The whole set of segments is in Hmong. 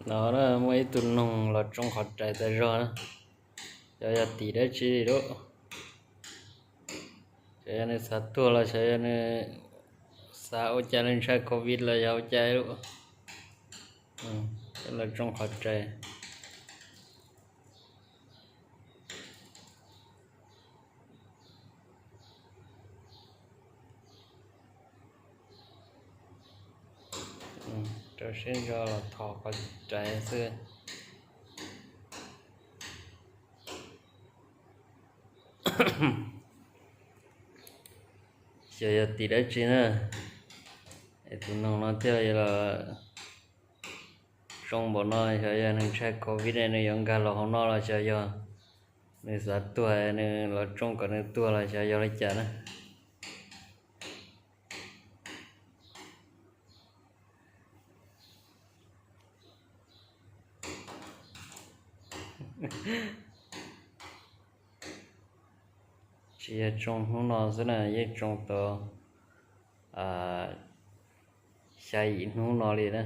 No na, muaj ib tug noog los tsoo qhov rais tas zog na. Xyov yog tim dab tsi lawm. Xyov yog nws xav tuag los xyov yog nws xav ua cas, nws ntshai covid los yog ua cas lawm. Los tsoo qhov rais. Rau siab ntso los thov qhov rais xwb. Xyov yog tim dab tsi na, es tus noog no thiaj li los tsoo npaum no. Xyov yog nws ntshai covid ne, nws yuav nkag los hauv no los xyov yog nws xav tuag, nws los tsoo kom nws tuag los xyov yog li cas na. Tsis yog tsoo hnub no xwb na, yeej tsoo tau xya yim hnub no li na.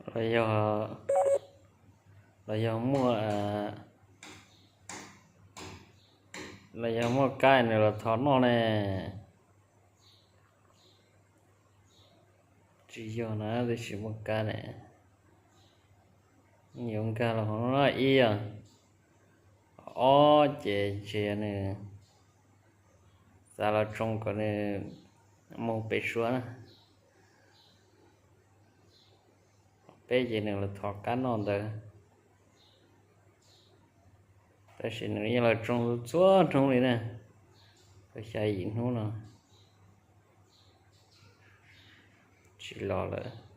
Los yog, los yog muaj, los yog muaj kab nws los thov noj ne. Tsis yog na, twb tsis muaj kab ne. Yuav nkag los hauv no ib yog, ob ces tsis yog nws xav los tsoo kom nws mus pem suav na. Peb ces nws los thov kab noj ntawd. Tab sis nws yeej los tsoo txhua hnub li na, tau xya yim hnub no tsis los lawm.